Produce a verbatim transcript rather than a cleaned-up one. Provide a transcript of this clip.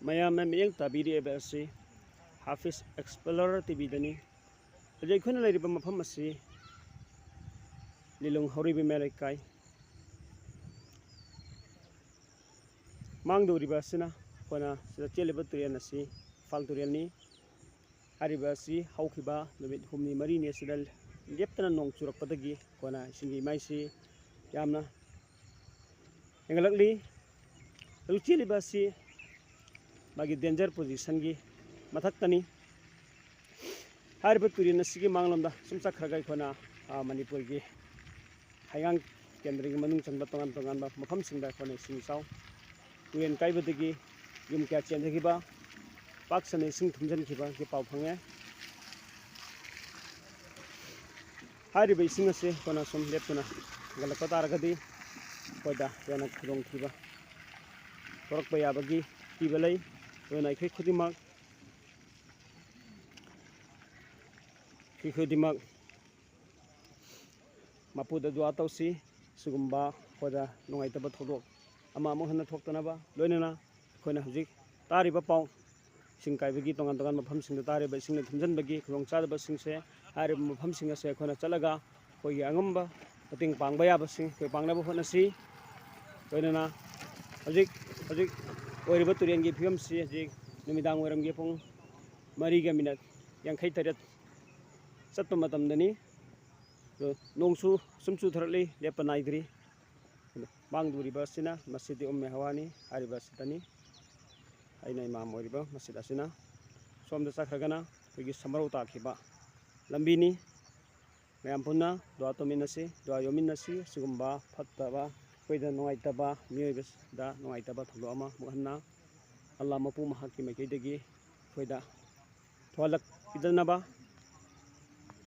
ꯃꯌꯥꯝꯅ ꯃꯤꯠꯌꯦꯡ ꯇꯥꯕꯤꯔꯤꯕ ꯑꯁꯤ ꯍꯥꯐꯤꯁ ꯑꯦꯛꯁꯄ꯭ꯂꯣꯔꯔ ꯇꯤꯚꯤꯗꯅꯤ꯫ ꯍꯧꯖꯤꯛ ꯑꯩꯈꯣꯏꯅ ꯂꯩꯔꯤꯕ ꯃꯐꯝ ꯑꯁꯤ ꯂꯤꯂꯣꯡ ꯍꯧꯔꯩꯕꯤ ꯃꯌꯥꯏ ꯂꯩꯀꯥꯏ꯫ ꯃꯥꯡꯗꯧꯔꯤꯕ ꯑꯁꯤꯅ ꯑꯩꯈꯣꯏꯅ ꯁꯤꯗ ꯆꯦꯜꯂꯤꯕ ꯇꯨꯔꯦꯜ ꯑꯁꯤ ꯏꯝꯐꯥꯜ ꯇꯨꯔꯦꯜꯅꯤ꯫ ꯍꯥꯏꯔꯤꯕ ꯑꯁꯤ ꯍꯧꯈꯤꯕ ꯅꯨꯃꯤꯠ ꯍꯨꯝꯅꯤ ꯃꯔꯤꯅꯤ ꯑꯁꯤꯗ ꯂꯦꯞꯇꯅ ꯅꯣꯡ ꯆꯨꯔꯛꯄꯗꯒꯤ ꯑꯩꯈꯣꯏꯅ ꯏꯁꯤꯡꯒꯤ ꯏꯃꯥꯏꯁꯤ ꯌꯥꯝꯅ ꯍꯦꯟꯒꯠꯂꯛꯂꯤ꯫ ꯍꯧꯖꯤꯛ ꯆꯦꯜꯂꯤꯕ ꯑꯁꯤ ꯃꯥꯒꯤ ꯗꯦꯟꯖꯔ ꯄꯣꯖꯤꯁꯟꯒꯤ ꯃꯊꯛꯇꯅꯤ꯫ ꯍꯥꯏꯔꯤꯕ ꯇꯨꯔꯦꯜ ꯑꯁꯤꯒꯤ ꯃꯥꯡꯂꯣꯝꯗ ꯁꯨꯝ ꯆꯠꯈ꯭ꯔꯒ ꯑꯩꯈꯣꯏꯅ, ꯑ, ꯃꯅꯤꯄꯨꯔꯒꯤ ꯍꯩꯉꯥꯡ ꯀꯦꯟꯗ꯭ꯔꯒꯤ ꯃꯅꯨꯡ ꯆꯟꯕ ꯇꯣꯉꯥꯟ ꯇꯣꯉꯥꯟꯕ ꯃꯐꯝꯁꯤꯡꯗ ꯑꯩꯈꯣꯏꯅ ꯏꯁꯤꯡ ꯏꯆꯥꯎ, ꯇꯨꯔꯦꯜ ꯀꯥꯏꯕꯗꯒꯤ ꯌꯨꯝ ꯀꯌꯥ ꯆꯦꯟꯊꯈꯤꯕ, ꯄꯥꯛ ꯁꯟꯅ ꯏꯁꯤꯡ ꯊꯨꯝꯖꯤꯟꯈꯤꯕꯒꯤ ꯄꯥꯎ ꯐꯪꯉꯦ꯫ ꯍꯥꯏꯔꯤꯕ ꯏꯁꯤꯡ ꯑꯁꯤ ꯑꯩꯈꯣꯏꯅ ꯁꯨꯝ ꯂꯦꯞꯇꯅ ꯍꯦꯟꯒꯠꯂꯛꯄ ꯇꯥꯔꯒꯗꯤ ꯑꯩꯈꯣꯏꯗ ꯍꯦꯟꯅ ꯈꯨꯗꯣꯡꯊꯤꯕ ꯊꯣꯔꯛꯄ ꯌꯥꯕꯒꯤ ꯀꯤꯕ ꯂꯩ꯫ ꯑꯗꯨꯅ ꯑꯩꯈꯣꯏ ꯈꯨꯗꯤꯡꯃꯛ, ꯑꯩꯈꯣꯏ ꯈꯨꯗꯤꯡꯃꯛ ꯃꯄꯨꯗ ꯗꯨꯋꯥ ꯇꯧꯁꯤ꯫ ꯁꯤꯒꯨꯝꯕ ꯑꯩꯈꯣꯏꯗ ꯅꯨꯡꯉꯥꯏꯇꯕ ꯊꯧꯗꯣꯛ ꯑꯃ ꯑꯃꯨꯛ ꯍꯟꯅ ꯊꯣꯛꯇꯅꯕ, ꯂꯣꯏꯅꯅ ꯑꯩꯈꯣꯏꯅ ꯍꯧꯖꯤꯛ ꯇꯥꯔꯤꯕ ꯄꯥꯎ, ꯏꯁꯤꯡ ꯀꯥꯏꯕꯒꯤ ꯇꯣꯉꯥꯟ ꯇꯣꯉꯥꯟꯕ ꯃꯐꯝꯁꯤꯡꯗ ꯇꯥꯔꯤꯕ ꯏꯁꯤꯡꯅ ꯊꯨꯝꯖꯤꯟꯕꯒꯤ ꯈꯨꯗꯣꯡꯆꯥꯗꯕꯁꯤꯡꯁꯦ, ꯍꯥꯏꯔꯤꯕ ꯃꯐꯝꯁꯤꯡ ꯑꯁꯦ ꯑꯩꯈꯣꯏꯅ ꯆꯠꯂꯒ ꯑꯩꯈꯣꯏꯒꯤ ꯑꯉꯝꯕ ꯃꯇꯦꯡ ꯄꯥꯡꯕ ꯌꯥꯕꯁꯤꯡ ꯑꯩꯈꯣꯏ ꯄꯥꯡꯅꯕ ꯍꯣꯠꯅꯁꯤ꯫ ꯂꯣꯏꯅꯅ ꯍꯧꯖꯤꯛ ꯍꯧꯖꯤꯛ ꯑꯣꯏꯔꯤꯕ ꯇꯨꯔꯦꯜꯒꯤ ꯐꯤꯕꯝꯁꯤ ꯍꯧꯖꯤꯛ ꯅꯨꯃꯤꯗꯥꯡ ꯋꯥꯏꯔꯝꯒꯤ ꯄꯨꯡ ꯃꯔꯤꯒ ꯃꯤꯅꯠ ꯌꯥꯡꯈꯩ ꯇꯔꯦꯠ ꯆꯠꯄ ꯃꯇꯝꯗꯅꯤ꯫ ꯑꯗꯣ ꯅꯣꯡꯁꯨ ꯁꯨꯝ ꯆꯨꯊꯔꯛꯂꯤ, ꯂꯦꯞꯄ ꯅꯥꯏꯗ꯭ꯔꯤ꯫ ꯑꯗꯣ ꯃꯥꯡꯗꯧꯔꯤꯕ ꯑꯁꯤꯅ ꯃꯁꯖꯤꯗ ꯎꯝꯃꯦ ꯍꯋꯥꯅꯤ ꯍꯥꯏꯔꯤꯕ ꯑꯁꯤꯗꯅꯤ꯫ ꯑꯩꯅ ꯏꯃꯥꯝ ꯑꯣꯏꯔꯤꯕ ꯃꯁꯖꯤꯗ ꯑꯁꯤꯅ꯫ ꯁꯣꯝꯗ ꯆꯠꯈ꯭ꯔꯒꯅ ꯑꯩꯈꯣꯏꯒꯤ ꯁꯃꯔꯧ ꯇꯥꯈꯤꯕ ꯂꯝꯕꯤꯅꯤ꯫ ꯃꯌꯥꯝ ꯄꯨꯟꯅ ꯗꯨꯋꯥ ꯇꯧꯃꯤꯟꯅꯁꯤ, ꯗꯨꯋꯥ ꯌꯣꯝꯃꯤꯟꯅꯁꯤ꯫ ꯑꯁꯤꯒꯨꯝꯕ ꯐꯠꯇꯕ, ꯑꯩꯈꯣꯏꯗ ꯅꯨꯡꯉꯥꯏꯇꯕ, ꯃꯤꯑꯣꯏꯕꯗ ꯅꯨꯡꯉꯥꯏꯇꯕ ꯊꯧꯗꯣꯛ ꯑꯃ ꯑꯃꯨꯛ ꯍꯟꯅ ꯑꯜꯂꯥꯍ ꯃꯄꯨ ꯃꯍꯥꯛꯀꯤ ꯃꯥꯏꯀꯩꯗꯒꯤ ꯑꯩꯈꯣꯏꯗ ꯊꯣꯛꯍꯜꯂꯛꯈꯤꯗꯅꯕ